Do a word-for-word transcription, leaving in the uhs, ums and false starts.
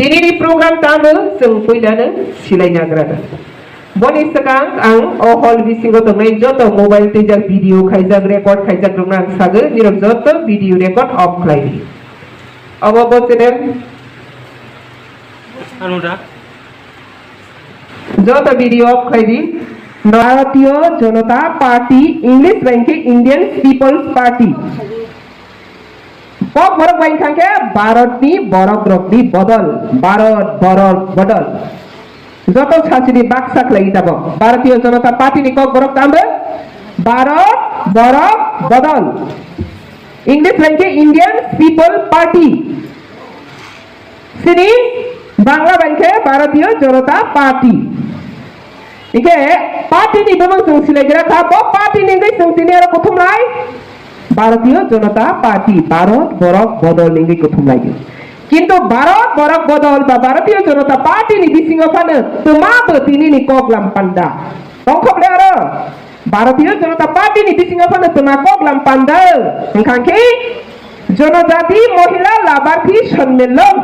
Tinini program tamo chwng puilano silai nagra. Boni swkang ang o hall bisingo tongnai joto mobile twijak video khaijak record khaijak rokno ang sagwi nirok joto video record off khlai di. Obo bo channel. Ano da? Joto video off khlai di. Bharatiya Janata Party, English bai khe Indian People's Party. Kok borok bai wngkha khe Bharatni borok rokni bodol, Bharat borok bodol. Joto sachini baksa khlai tabok. Bharatiya Janata Party ni kok borok tambe Bharat borok bodol. English bai khe Indian People Party. Sini Bangla bai khe Bharatiya Janata Party. Hingke party ni bumung chwng silai gra kha, bo party ni wngwi chwng tini aro kuthum lai Bharatiya Janata Party, Bharat Borok Bodol ni wngwi kuthum lai. Kintu Bharat Borok Bodol ba Bharatiya Janata Party ni bisingo phano twma bo tini ni kok lam panda. Tongthok le aro Bharatiya Janata Party ni bisingo phano twma kok lam panda wngkha khe Janajati Mohila Labharthi Sonnmilon.